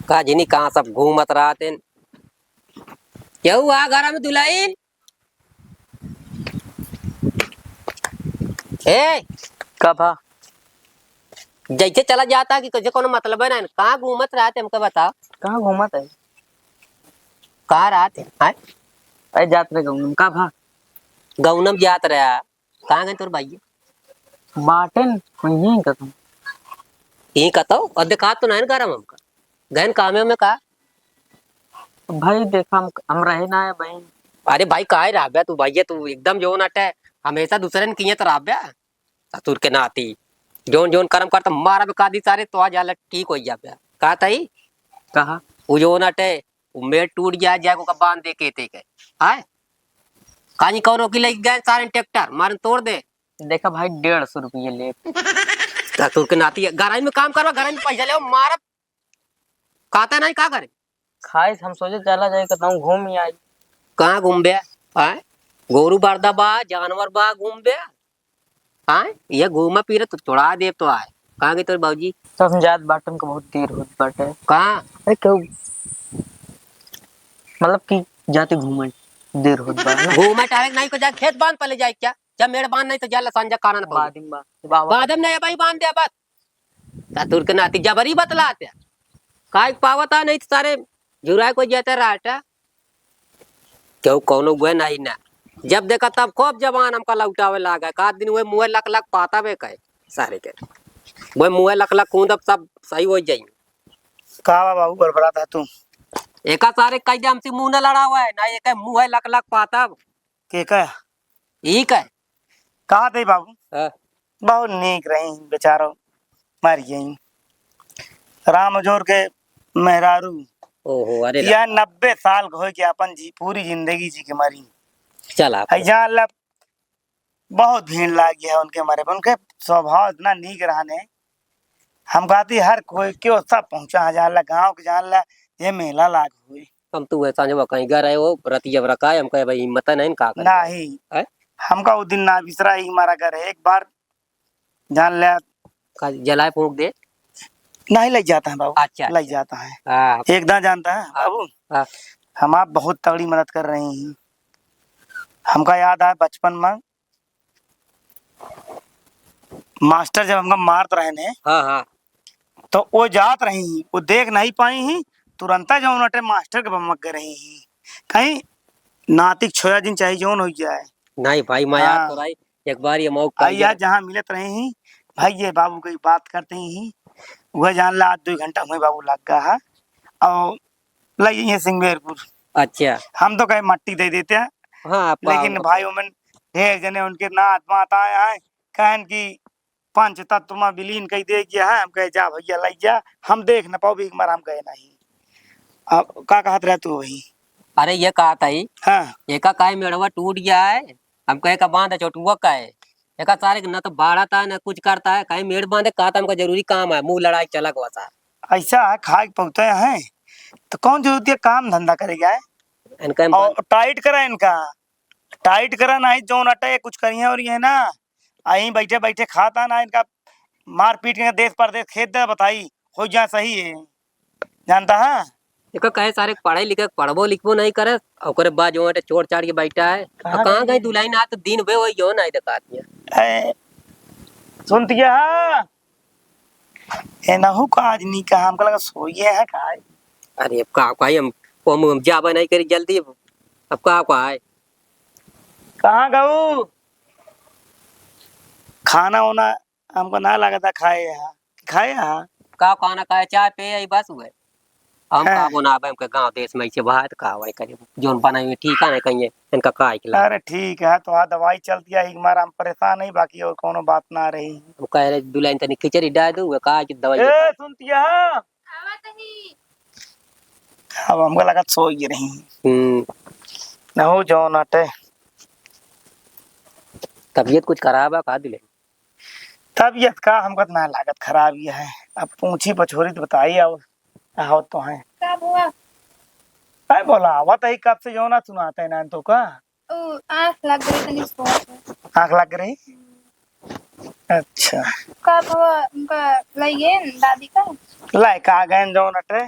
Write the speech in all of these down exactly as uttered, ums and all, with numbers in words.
का जनी कहाँ सब घूमत रहत हैं। केहू आ घर में दुलहिन? ए, का भा? जैसे चला जाता कि कैसे कोनो मतलब है ना, कहाँ घूमत रहत हैं हमका बताओ। कहाँ घूमत है? कहाँ रहत हैं? आय? अरे जात रहे गौनम, का भा? गौनम जात रहा। कहाँ गए तोर भाई? बाटेन, वहीं कतौ। यहीं कतौ? और देखा तो नहीं घर में हमका। गए कामे में का? भाई देखा हम, हम रहे ना है भाई। अरे भाई काहे रहबे तू भैया, तू एकदम जो नटे, हमेशा दूसरे ने किए तो रहबे। ससुर के नाती। जोन जोन करम करता मारा बे कादी सारे तो आ जाला ठीक हो जाबे। का तई? कहा? वो जो नटे, वो मेड़ टूट गया, जाए को का बांध दे के ते के। आय? कानी कौनो की लग गए सारे ट्रैक्टर, मारन तोड़ दे। देखा भाई, डेढ़ सौ रुपये ले। ससुर के नाती, गराई में काम करवा, गराई में पैसा ले, मारब। कहता नहीं, का करे? खाए हम सोचे चला जाए, कहता हूँ घूम ही आई। कहाँ घूमबे? आय? गोरू बरदा बा, जानवर बा, घूमबे? आय? ये घूमा फिरा तो तोड़ा देब तो आय। कहाँ गए तोर बाबूजी? तो हम जात बाटन को बहुत देर होत बाटे। कहाँ? अरे क्यों? मतलब कि जाते घूमन देर होत बा ना। घूमे टाइम नहीं को जा खेत बांध पले जाए क्या? जब मेड़ बांध नहीं तो जाला संजा काना न पउबे। बादिम बा, बाबा। बादम नहीं भाई बांध दे बस। ससुर के नाती जबरी बतलाते। काहे के पावता नहीं तो सारे झुराए को जाते रहता। क्यों कौनो गुए नहीं ना। जब देखा तब खूब जबान हमका लौटावे लागे। का दिन हुए मुँहे लक लक पाता बे कहे सारे के। वह मुँहे लक लक कूदब सब सही हो जाई। का बा बाबू बड़बड़ाता तू? एका सारे कह दे हमसे मुँह न लड़ावे, ना एका मुँहे लक लक पाता। के का? ई का? का दे बाबू? हाँ। बहुत नीक रही बेचारो, मर गई। राम जोर के मेहरारू। ओहो, अरे या राम। नब्बे साल के होइके अपन जी, पूरी जिंदगी जी के मरी। चला। आई जान ला, बहुत भीड़ लागी है उनके मरे पे। उनके स्वभाव इतना नीक रहने, हम कहती हर कोई क्यों सब पहुँचा जान ला, गाँव के जान ला, ये मेला लाग हुई। हम तो वह सांझवा कहीं गए रहे हो, रतिया बरा का, हम कहे भाई हिम्मत नहीं, का करे? नहीं। हैं? हमका वो दिन ना बिसरा, ही हमारा घर है। एक बार जान ले। का जलाए फूंक दे? नहीं, लग जाता है बाबू, अच्छा, लग अच्छा। जाता है। हाँ। एक दां जानता है हाँ। बाबू, हाँ। हम आप बहुत तगड़ी मदद कर रही हैं। हमका याद आया बचपन में मास्टर जब हमका मारत रहे ने, हाँ, हाँ। तो वो जात रही, वो देख नहीं पाई ही, तुरंत जौन अटे मास्टर के बमक गए रही ही। कहीं नातिक छोया जिन चाहे जौन हो जाए। नहीं भाई, मैं याद हाँ। तो रही, एक बार ये मौका आई यार, जहाँ मिलत रहे ही, भाई ये बाबू की बात करते ही, वह जान ला आज दो घंटा हुए बाबू लग गया है। और लग गई है सिंगेरपुर। अच्छा। हम तो कहे मट्टी दे देते हैं। हाँ, आपका लेकिन आपका भाई उमन ढेर जने उनके नात मात आए हैं, कहन कि पंच तत्व में विलीन कई दे गया है। हम कहे जा भैया लग जा, हम देख न पाओ भी हमारा हम गए नहीं। अब का कहत रहे तू वही? अरे ये कहत ही, हाँ। एका काहे मेड़वा टूट गया है? हम कहे का बांध है छोटुआ का है। एका सारे के न तो बाढ़ता है, न कुछ करता है, काहे मेड़ बांधे, कहता हमका जरूरी काम है, मुँह लड़ाई चला गवा सार। ऐसा है, खाए के पौते हैं, तो कौन जरूरत है काम धंधा करेगा है? इनका हम और टाइट करा इनका, टाइट करा, नहीं जौन अटे कुछ करिए और ये ना, अहीं बैठे बैठे खाता ना, इनका मारपीट के देश परदेश खेत दे बताई, हो जा सही है, जानता है? देखो, कहे सारे पढ़े लिखे, पढ़बो लिखबो नहीं करे, ओकरे बाद जो अटे चोर चार के बैठा है। कहाँ और कहाँ गई? गई दुल्हन? आज तो दिन भे वही हो नहीं देखात है। ए, सुनती है? हाँ? ए, नहु का आज नहीं कहा, हमको लगा सोइए है का? अरे, अब का, का हम, हम, हम जाबे नहीं करी जल्दी, अब का, का है? कहाँ गऊ? खाना वाना हमको ना लगता खाए यहाँ। खाए यहाँ? का खाना खाए, चाय पे आई बस हुए। हम हाँ। का बनाबे, हमके गाँव देश में ऐसे बात का हुआ करे, जोन बनाई में ठीक है ना कहीं, इनका का इकला। अरे ठीक है, तो हाँ दवाई चलती है, एक मार हम परेशान है, बाकी और कोनो बात ना रही। हम कह रहे दुल्हन तनी खिचड़ी डाल दो, वो का कि दवाई ए, बता। सुनती है? अब हमको लगा सो ही रही। हम्म। ना हो जाओ नाटे। तबीयत कुछ खराब है का दुल्हन? तबीयत का हमको तो ना लागत खराब ही है। अब पूछी पछोरी तो बताई आओ, आओ तो है। का बुआ? अरे बोला, आवत है कब से जो ना सुनाते हैं ना तो का? ओ, आँख लग गई तनी सो। आँख लग रही? अच्छा। का भवा, उनका लइ गए दादी का? लइ का गए जौन अटे,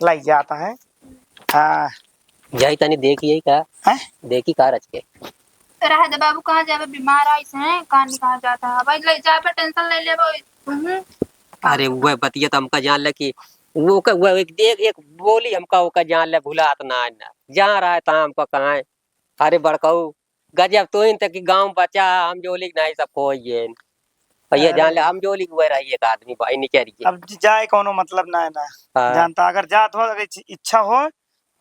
लइ जाता है। हाँ। जाई तनी देख यही का? हैं? देखी का रच के। रह दे बाबू, कहाँ जाबे, बीमार आइस हैं, कहाँ नहीं कहाँ जाता है। भाई लइ जाबे, tension लइ लेबो। हम्म। अरे वह बतिया तो हमका जान ले कि वो का, वो एक देख, एक बोली हमका ओका जान ले, भुलात ना है ना। जहाँ रहे तहाँ हमका कहाँ है। अरे बड़कऊ, गजब तोहिन तक कि गाँव बचा, हम जोलिक नाहीं सब खोई गेन। भैया अरे। जान ले, हम जोलिक हुए रही एक आदमी भाई निकल के। अब ज-, जाए कौनो मतलब ना है ना। हाँ। जानता, अगर जात हो, अगर इच-, इच्छा हो,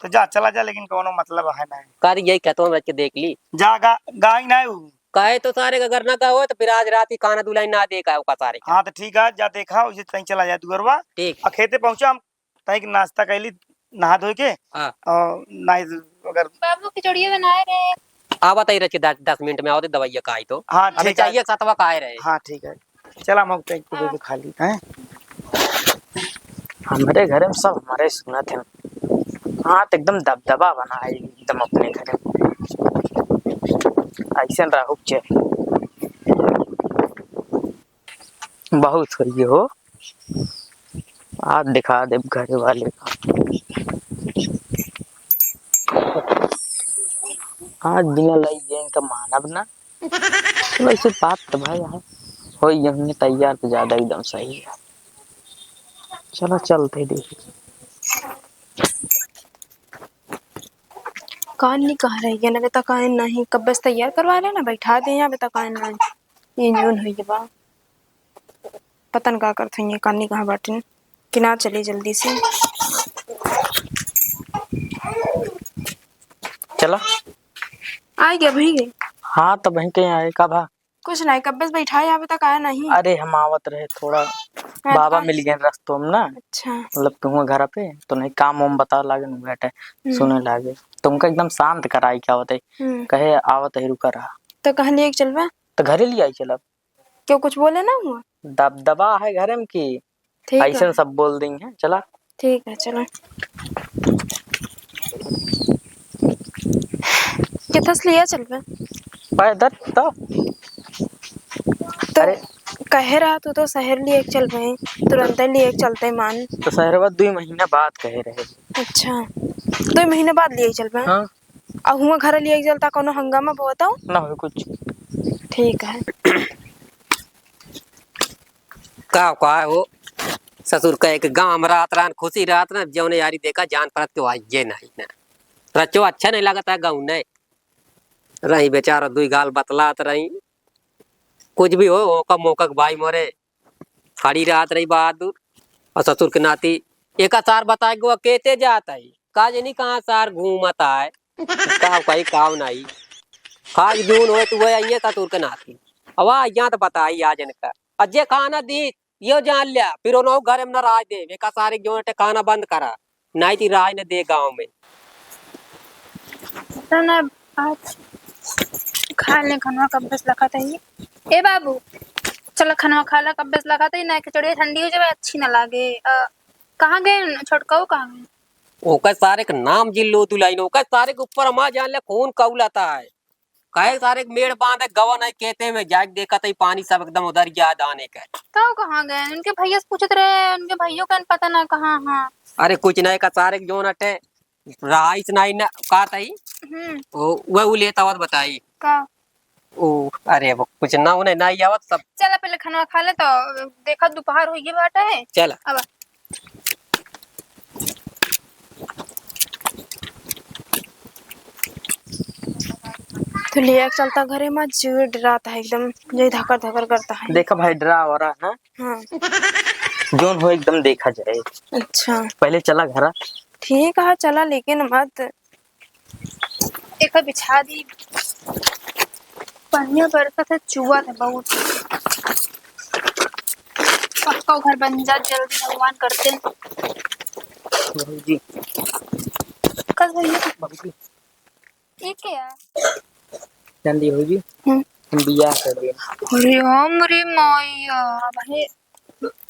तो जा, चला जा, लेकिन कौनो मतलब है ना। कर यही खेतवा में रच के देख ली। जा, गा-, गाई ना है उ। कहे तो सारे के अगर ना गए हो, तो फिर आज रात ही खाना दुलाई ना दे का ओका सारे के। हाँ, तो ठीक है, जा देखा, उसे तहीं चला जाए दुअरवा। ठीक। आ खेते पहुँचा, हम तनिक नाश्ता कैली, नहा धोए के। हाँ। और नाई अगर बाबू खिचड़िया बनाए रहे। आवत ही रच के दस, दस मिनट में आवत ही दवाइया खाई तो। हाँ, अबे ठीक है। चाहिए सतवा खाए रहे। हाँ, ठीक है। चला, हम तनिक हाँ। दे दे खाली, हैं? हमरे घरे में सब हमरे सुनत हैं। हाँ, तो एकदम दबदबा बना है एकदम अपने घरे में। ऐसे रहू के चाही। बहुत होइए हो, आज दिखा देब घरे वाले का। आज बिना लाई गए इनका मानब ना। चलो, ऐसे बात तो भाई है, हो यहीं तैयार तो ज्यादा एकदम सही है। चलो, चलते देखी। कान नहीं कहाँ रह गया ना, अबे तक आए नहीं। कब बस तैयार करवा रहे ना, बैठा दे यहाँ, अबे तक आए नहीं। ये जून हुई बा। पता न का करत हइये, कानी कहाँ बाटिन, कि ना चली जल्दी से। चला। आइ गया, भई गई। हाँ, तब वहीं कहीं आए, का भा? कुछ नहीं, कब्बे से बैठा है, अबे तक आया नहीं। अरे, हम आवत रहे थोड़ा, हाँ, बाबा दुकान मिल से। गए रस्तों में ना। अच्छा। मतलब, तुम घर पे, तो नहीं काम वाम बता लागे, बैठे, हम्म। सुने लागे। तुमका एकदम शांत कराई, क्या होते? हम्म। कहे, आवत है, रुका रहा। तो कहाँ लिए चलबा? तो घरे ले आई चलब। क्यों, कुछ बोले ना हुआ? दबदबा है घरे में कि ठीक है। ऐसन सब बोल देंगे, चला। ठीक है, चला। किथस लिया चलबे? पैदल तो। तो अरे। कहे रहा तू तो शहर लिए चलबे, तुरंत लिए चलते मान। तो शहरवा दुई महीना बाद कहे रहे। अच्छा, दुई महीना बाद लिए चलबे? हाँ। आ हुआं घर लिए चलता, कोनो हंगामा बहुत हो? ना हो कुछ। ठीक है। का, का हो? ससुर कहे के गाँव में रात रहन, खुशी रहत ना, जौने यारी देखा, जान पड़त के वाइये नहीं ना। रचो अच्छा नहीं लगत है गाँव ने। रही बेचारा दुई गाल बतलात रही। कुछ भी हो, ओका मोका के भाई मोरे। खड़ी रहत रही बहादुर। और ससुर के नाती, एका सार बताए गो केते जात है। का जनी कहाँ सार घूमत आए। का कही, काव नहीं। खाक जून होए तो वह आइए ससुर के नाती। अब आ यहाँ तो बताई आज इनका। और जे खाना दी, यो जान लिया, फिर उन्हों घर में न राज दे, एका सारे जो है खाना बंद करा, नहीं ती राज न दे गाँव में। पता ना, आज खा ले खनवा कब्बे से लखत है। ए बाबू, चला खनवा खा ला, कब्बे से लखत है, ना खिचड़ी ठंडी हो जावे, अच्छी ना लागे। अ, कहाँ गए छोटकाऊ, कहाँ गए? ओकर सारे के नाम जिन लो दुलाइन, ओकर सारे के ऊपर हमार जान ले खून कौलाता है। काहे सारे के मेड़ बांधे गवन है खेते में, जाके देखत है पानी सब एकदम उधर गया धाने के। तो कहाँ गए? उनके भैया से पूछत रहे, उनके भैयों का पता ना कहाँ, हाँ। अरे कुछ नहीं का सारे के जोन अटे, राइस नहीं ना, का तई? हम्म। वो, वो, वो लेता हुआ तो बताई। का? ओ, अरे, वो कुछ ना, उन्हें ना ही आवत सब। चला, पहले खाना खा ले, तो देखा, दोपहर हो गई बाटे। चला। अब तो ले चलता घरे में, जीव डराता है एकदम, जे धकर धकर करता है। देखा भाई, डरा हो रहा है ना? हाँ। जोन हो एकदम देखा जाए। अच्छा। पहले चला घरा। ठीक है, चला, लेकिन मत एका बिछा दी। पनिया बरसत है, चुआ था बहुत। पक्का घर बन जा जल्दी, भगवान करते। भौजी। कल भैया। भौजी। ये क्या? जानती भौजी? हम्म। हम बियाह कर लें। अरे हम रे माया, भाई।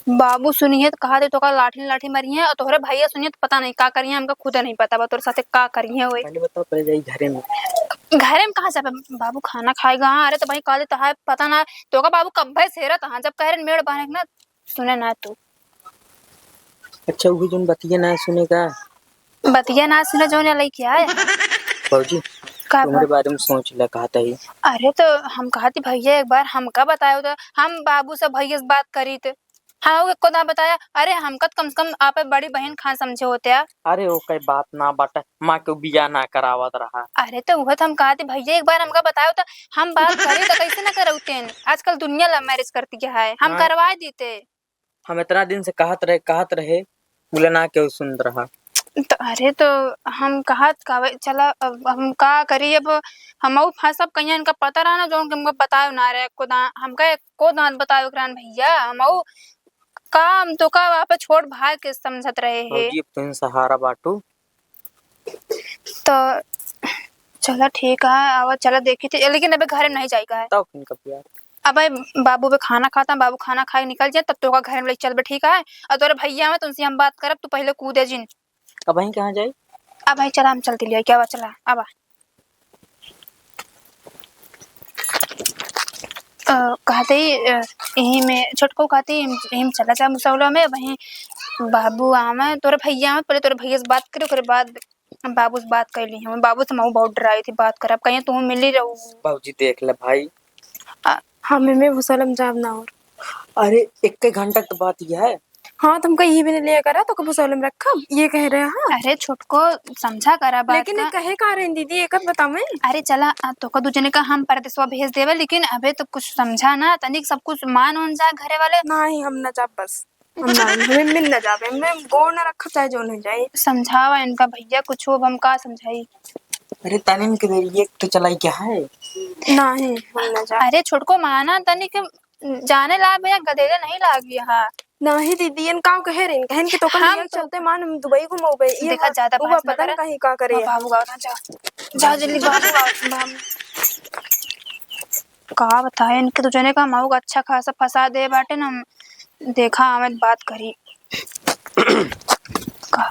बाबू सुनिहे त कहा दे तोका लाठी लाठी मरिहे, और तोहरे भैया सुनिहे त पता नहीं का करिहे, हमका खुदे नहीं पता बा तोरे साथे का करिहे होए। पहले बताओ, पहले जाई घरे में। घरे में कहाँ जाबे? बाबू खाना खाएगा। हाँ, अरे तो भाई कह देता है, पता ना, तोका बाबू कब्बे से हेरत हाँ, जब कह रहे मेड़ बांधे के ना, सुने ना तू। अच्छा, उही जोन बतिया ना सुने का? बतिया ना सुने जोन लइके आए। भौजी, का तुम्हरे बा? बारे में सोच ले, कहत ही। अरे तो हम कहती भैया एक बार हमका बतायो तो, हम बाबू से भैया से बात करी तो हम एको ना बताया। अरे हमका तो कम से कम आप बड़ी बहन खान समझे होते आ। अरे ओके बात ना बाटे, माँ के बियाह ना करावत रहा। अरे तो उहे तो हम कहती भैया एक बार हमका बतायो तो हम बात करी तो कैसे ना करौतेन। आजकल दुनिया love marriage करती है, हम हाँ। करवा देते। हम इतना दिन से कहत रहे, कहत रहे, बोले ना केहू सुन रहा। तो अरे तो हम कहत का भाई, चला अब हम का करी, अब हमहू फंसब कहिया, इनका पता रहा ना, जौन के हमका बतायो ना रहे, एको दांत, हमका एको दांत बतायो एकरान भैया, हमहू का, हम तो का वहाँ पे छोट भाई के समझत रहे हे। भौजी, अब तुम सहारा बाटू। तो चला ठीक है, आवा चला देखी थे, लेकिन अबे घरे में नहीं जाएगा है। तब फिर कब यार? अबे बाबू बे खाना खाता, बाबू खाना खाए निकल जाए, तब तोका घरे में ले चलबे, ठीक है? और तोरे भैया में तुमसे हम बात करब, तू पहले कूदे जिन। अब वहीं कहाँ जाई? अब भाई चला, हम चलते लिया, क्या हुआ, चला, अब आ। अ, कहते ही, अ, यहीं में छोटको कहते ही, यहीं में चला जा मुसौला में, वहीं बाबू आवे, तोरे भैया आवे, पहले तोरे भैया से बात करे, ओकरे बाद बाबू से बात कर ली हम। बाबू से मऊ बहुत डराई थी बात करब, कहीं तू मिली रहू। बाबूजी देख ले भाई। आ, हम एमे भूसोलम जाब ना और। अरे, एक घंटा के बात यह है। हाँ, तुमका यही भी नहीं लिया करा, तो कब भूसोलम रखब, ये कह रहे हैं। अरे छोटको, समझा करा बात लेकिन का। ये कहे का रहे दीदी, एक बात बतावे। अरे चला, आ, तोका दू जने का हम परदेसवा भेज देवे, लेकिन अबे तो कुछ समझा ना, तनिक सब कुछ मान उन जा घरे वाले। नहीं, हम ना जाब बस। हम ना, हमें मिल ना जावे, हमें गोड़ ना रखब, चाहे जौन हो जाए। समझावा इनका भैया कुछ हो, अब हम का समझाई। अरे तनिन के देरी एक तो चलाई क्या है? नहीं, हम ना जाब। अरे छोटको माना तनिक जाने ला भैया, गदेले नहीं लागी यहाँ। नहीं दीदी, इन का कहे रही, कहन के तोका हम लिया तो चलते मान हम दुबई घुमावे। ये देखा, ज्यादा वो बात ना पता करे। नहीं कहीं का करे। हाँ, बाबू गाओ ना, जा। जा जल्दी बाबू गाओ, बाबू। का बताए, इनके दू जने का मऊ अच्छा खासा फंसा दे बाटे ना। देखा, आवे त बात करी। का?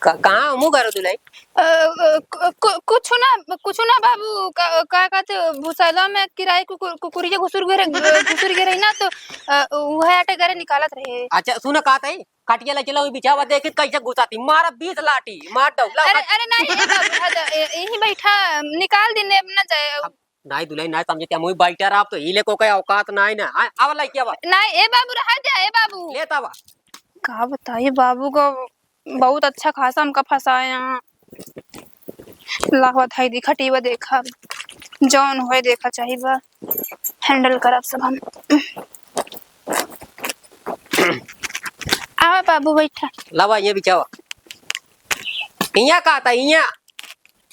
का, कहाँ मुँह करो दुलाई? अ, अ, कु-, कु-, कुछ ना, कुछ ना बाबू, का, का कहते, भूसैला में किराए कुकुर, कुकुरिया घुसुर गए रहे, घुसुर गए रही ना, तो, अ, उहे आटे घरे निकालत रहे। अच्छा, सुना, का ताई? खटिया ला चला, वही बिछावा, देखी कैसे घुसाती, मारा बीस लाठी, मार दो, लाओ, अरे, खट- अरे, नहीं, ए बाबू, हद, ए, यहीं बैठा, निकाल दिन, अब ना जाए। अब नाई दुलाई नाई समझे, हम वही बैठा रहा, अब तो हिले को कहे औकात नाई ना। आ, आवा लाई के आवा। नाई, ए बाबू, रहा जा, ए बाबू। ले तावा। का बताई, बाबू को बहुत अच्छा खासा हमका फंसाए यहाँ। लावा धाई दी खटिया देखा, जौन होए देखा चाहिए बा, handle करब सब हम। आवा बाबू बैठा। लावा, ये बिछावा। इहाँ का था, इहाँ?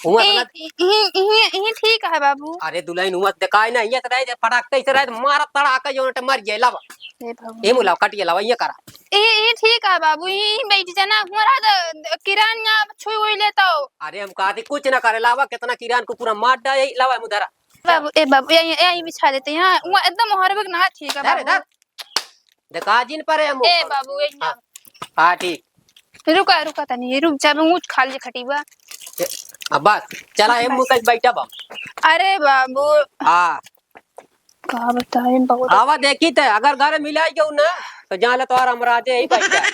हुआ ए, तो ना। इ-, इही, इही, इही ठीक है बाबू। अरे दुल्हन हुआ देखाई ना, ये तो रहे, फटाक से रहे, मारा तड़ाका जो मर जाए, लावा। ए बाबू। ए मुलाव, कटिए लावा, ये करा। ए, ए ठीक है बाबू, यही बैठ जाना, हमारा तो किरान यहाँ छुई हुई लेता हो। अरे हम कहा थी कुछ ना करे, लावा, कितना किरान को पूरा मार डाले, लावा, मुधरा। बाबू, ए बाबू, यही, यही बिछा देते हैं, हाँ, वो एकदम हर वक्त ना ठीक है धर, बाबू। धर। देखा जिन पर है मुंह ए पर। बाबू, ए हाँ। हाँ, ठीक। रुका, रुका तनी, रुक जा, मुंह खा लिए खटीबा। ए, अब बस, चला, ए बस। मुंह तक बैठा बा। अरे बाबू। हाँ। का बताए, बहुत आवा देखी ते, अगर घर मिलाई गऊ ना, तो जान ले तोहर हमराजे ही बैठ जाए।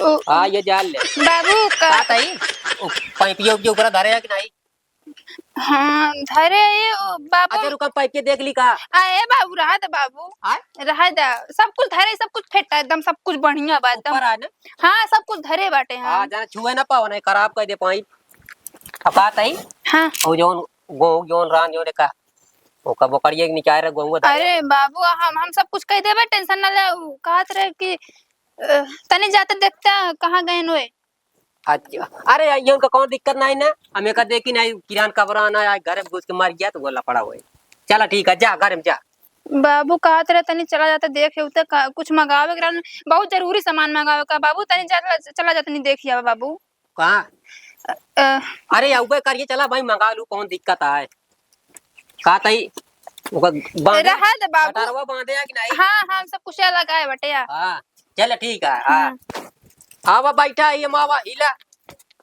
ओ, हाँ, ये जान ले। बाबू, का का तई? ओ, पाइपियो, उपियो ऊपर धरे है कि नहीं? हाँ, धरे ये, ओ, बाबू। अच्छा, रुका, पाइप के देख ली का? आ, ए बाबू, रहा दे बाबू। आय? रहा दे, सब कुछ धरे, सब कुछ फिट है, एकदम सब कुछ बढ़िया बा, एकदम। ऊपर आ ना? हाँ, सब कुछ धरे बाटे, हाँ। हाँ, जाना छुए ना पाओ, नहीं खराब कर दे पाइप। अब बात आई? हाँ। वो जौन गो-, जौन रान, जौन का, वो का बोकरिया के निकाल रहे, गोंगो धरे। अरे बाबू, हम, हम सब कुछ कह देबे, tension ना ले। उ कहत रहे कि, अ, तनी जाते देखते कहाँ गए नोए। अच्छा, अरे, ये उनका कौन दिक्कत नहीं ना, हम एका देखी नहीं, किरान कबरा ना आए, घर में घुस के मर गया, तो वो लफड़ा हुए। चला, ठीक है, जा, घर में जा। बाबू कहत रहे, "तनी चला जाता, देख, उते का, कुछ मंगावे के रहन, बहुत जरूरी सामान मंगावे का। बाबू, तनी जा, चला जा, तनी देख आवा, बाबू।" कहाँ? अ, अ, अरे, अउबे करिए, चला भाई, मंगा लू, कौन दिक्कत आए? का तई, ओकर बांधे, रहा दे बाबू। कटरवा बांधे है कि नहीं? हाँ, हाँ, सब कुछ लगाए बटे, आ। हाँ, चल, ठीक है, हाँ। हाँ। आवा, बैठा, ये मावा, हिला।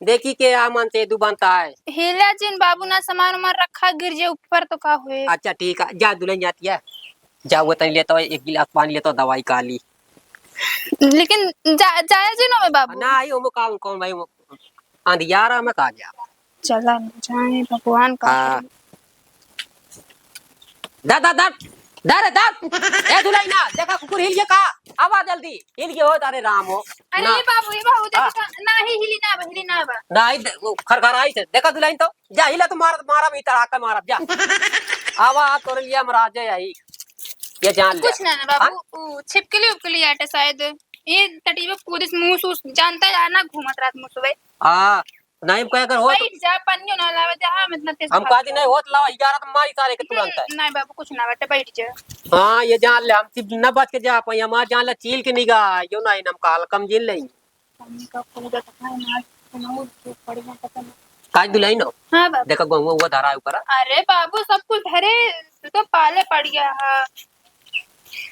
देखी के आ मन से दू बनता है। हिला जिन बाबू, ना सामान उमान रखा, गिर जे ऊपर तो का हुए। अच्छा ठीक है, जा दुल्हन जाती है, जा वो तनी लेता है, एक गिलास पानी लेता है, दवाई का ली। लेकिन जा, जाया जिन हमें बाबू। ना आई ओमो का, कौन भाई, वो अंधियारा में का गया। चला न जाए भगवान का हाँ। करी। दा, दा, दा, दा रे, दा। ए दुल्हन ना, देखा कुकुर हिल गया का? आवा जल्दी, हिल गया हो, अरे राम हो। अरे ना। ए बाबू, ए बाबू, देखा हाँ। का? ना ही हिली ना बा, हिली ना बा। ना ही दे-, वो खरखराई से। देखा दुल्हन तो, जा हिला तो मार, मारा भी तड़ाका मारा, जा। आवा, तोरे लिए हम राजे आई। ये जान ले। कुछ ना, ना बाबू, हाँ? उ छिपकली उपकली आटे शायद। ये टटीबे पूरे मुंह सूस जानता है यार ना, घूमत रात मुंह सुबह। हाँ। नहीं, हम कहे अगर होत बैठ जा, पनियो ना लावे जा, हम इतना तेज हम भाग कहा दी, गया। नहीं होत, लावा, ग्यारह तो मारी सारे के तुरंत है। हम्म, नहीं बाबू, कुछ ना बेटा, बैठ जा। हाँ, ये जान ले, हम सिर्फ न बच के जा पाई, हमार जान ले, चील के निगाह, यो नहीं, हम काल कम जीन लेंगे। पानी का पूरा तो है, मार के ना उठ के पड़ गया, पता नहीं। काज दुल्हन हो? हाँ बाबू। देखा, गहुआ हुआ धरा है ऊपर। अरे बाबू, सब कुछ धरे, तू तो पाले पड़ गया है।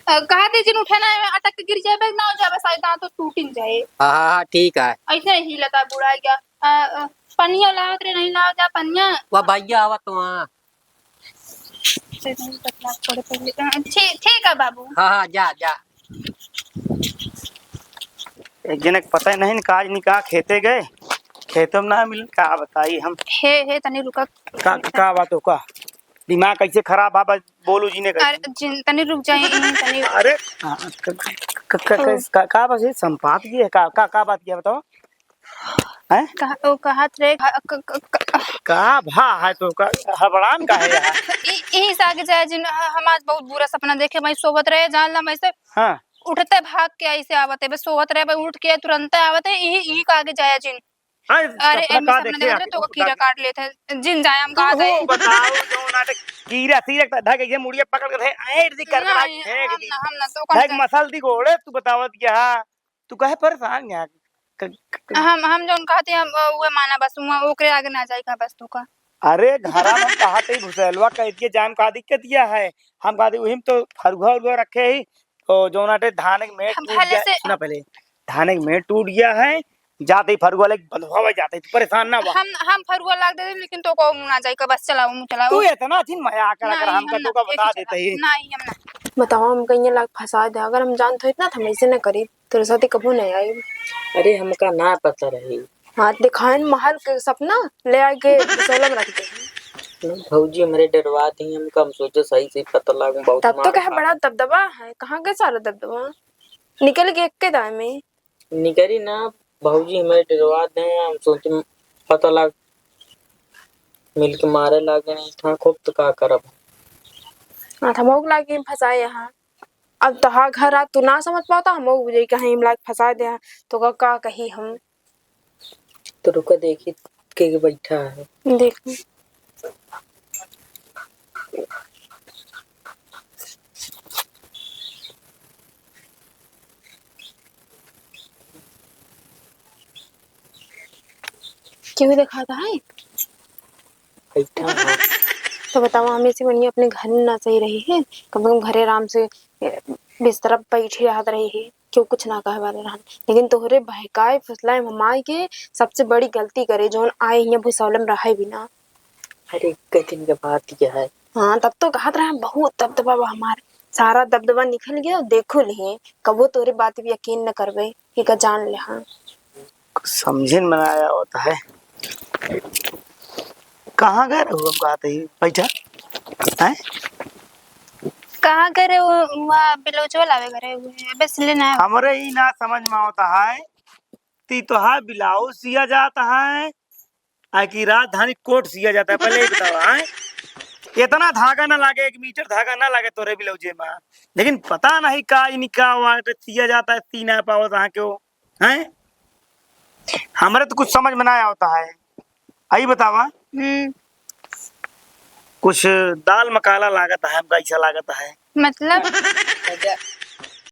अ, कहा थे जिन उठे ना, अटक के गिर जाए, ना हो जाए, बस दांत तो टूट ही जाए। हाँ, हाँ, हाँ, ठीक है। ऐसे ही लता बुढ़ा गया। अ, अ, पनिया लावत रे, नहीं लावत जा पनिया। वह भैया आवत तो हाँ। से नहीं बतला पड़े पहले। अ, ठीक, ठीक है बाबू। हाँ, हाँ, जा, जा। एक जने के पता ही नहीं, काज नहीं कहा खेते गए, खेतों में ना मिल, का बताई हम। हे, हे, तनी रुका। का, का बात हो का? दिमाग कैसे खराब बा, बस बोलू जी ने कैसे? अरे, जिन, तनी रुक जाए, तनी। अरे, हाँ, क-, क-, क-, क-, ओ। का, का बस ये संपात की है? का, का, का बात किया बताओ? हैं? कहा, ओ कहत रहे, क-, क-, क-, क-, का भा है तो का, हबड़ान का है यार? ई, ई से आगे जाए जिन, ह-, हम आज बहुत बुरा सपना देखे, मैं सोवत रहे, जान ला मैं से हाँ। उठते भाग के ऐसे आवत है, बस सोवत रहे, बस उठ के तुरंत आवत है, यही, यही का आगे जाए जिन। अरे, अरे, सपना एमे का सपना देखे देख रहे, आके तो तू कीड़ा बता। काट लेत है। जिन जाए हम तू कहा हो गए। बताओ, जो नाटक कीड़ा सीरक धक के मुड़िया पकड़ के थे, ऐंठ दी कर नहीं, फेंक हम दी। ना, हम ना, तो कौन धक सा? मसल दी गोड़े, तू बतावत क्या? तू काहे परेशान है? क-, क-, क-, हम, हम जौन कहते हैं, हम, अ, उहे माना बस, उहे, ओकरे आगे ना जाए का बस तू का। अरे, घरा में हम कहा थे भुसैलवा कह दिए, जान का दिक्कत यह है? हम कहा थे, वही में तो फरुआ उरुआ रखे ही, तो जौन आटे धान के मेड़ हम टूट भले गया, से सुना पहले, धान के मेड़ टूट गया है, जाते ही फरुआ लेके बंधवा जाते, तू परेशान ना हुआ। हम, हम फरुआ लाग देते, लेकिन तो को मुँह ना जाए का, बस चलाओ, मुँह चलाओ। तू इतना दिन मया कर, अगर नहीं, हम हम कतो ना, का एक बता ही देते ही। नहीं, हम ना। बताओ, हम कहीं लाग फंसा दे, अगर हम जानत होइत ना, तो हम ऐसे ना करीत। तोरे साथे कबो नहीं आइब। अरे, हमका ना पता रही। हाँ, दिखाइन महल के सपना ले आए के बिसौला में रख दे। ना, भौजी हमरे डरवा दी हमका, हम सोचे सही से पता लाग, बहुत तब तो मार कहे खा। बड़ा दबदबा है, कहाँ के सारा दबदबा? निकल के एक्के दाए में। निकली ना, भौजी हमरे डरवा दे, हम सोचे पता लाग, मिल के मारे लागे नहीं था खूब, तो का करब? हाँ, हम लोग लागे फंसाए यहाँ। अब तोहार घर आ, तू ना समझ पावता, हम लोग बुझे कहीं लाग फंसा दे, तो का, का कही हम? तो रुका देखी के, के बैठा है। देख। क्यों देखाता है? बैठा है। तो बताओ, हमें से बढ़िया अपने घर में ना सही रही है, कम से कम घरे आराम से, ए, बिस्तर पे बैठी रहत रही है, क्यों कुछ ना कहे वाले रहन। लेकिन तोहरे बहकाए फुसलाए हम आए के सबसे बड़ी गलती करे, जौन आए हियाँ भुसौलम रहे बिना। अरे, एक दिन के बात यह है। हाँ, तब तो कहत रहे, बहुत दबदबा बा हमार, सारा दबदबा निकल गया, देखो लिहे, कबो तोहरे बात पे यकीन न करबे, एका जान ले, हाँ। कुछ समझे में ना आया होता है। कहाँ गए रहू हम कहते ही? बैठा। हैं? कहाँ गए रहे वो? वहाँ ब्लाउजवा लावे गए रहे हुए हैं। बस लेना है। हमरे ही ना समझ में आवता है। ती तोहार ब्लाउज सिया जाता है, आ कि राजधानी कोट सिया जाता है? पहले ये बताओ, हैं? इतना धागा ना लागे, एक मीटर धागा ना लागे तोरे ब्लाउजे में। लेकिन पता नहीं का इनका वहाँ पे सिया जाता है, सी ना पावत वहाँ के वो। हैं? हमरे तो कुछ समझ में ना आवता है। आई बतावा। हम्म। कुछ दाल मकाला लागत है, हमका ऐसा लागत है। मतलब?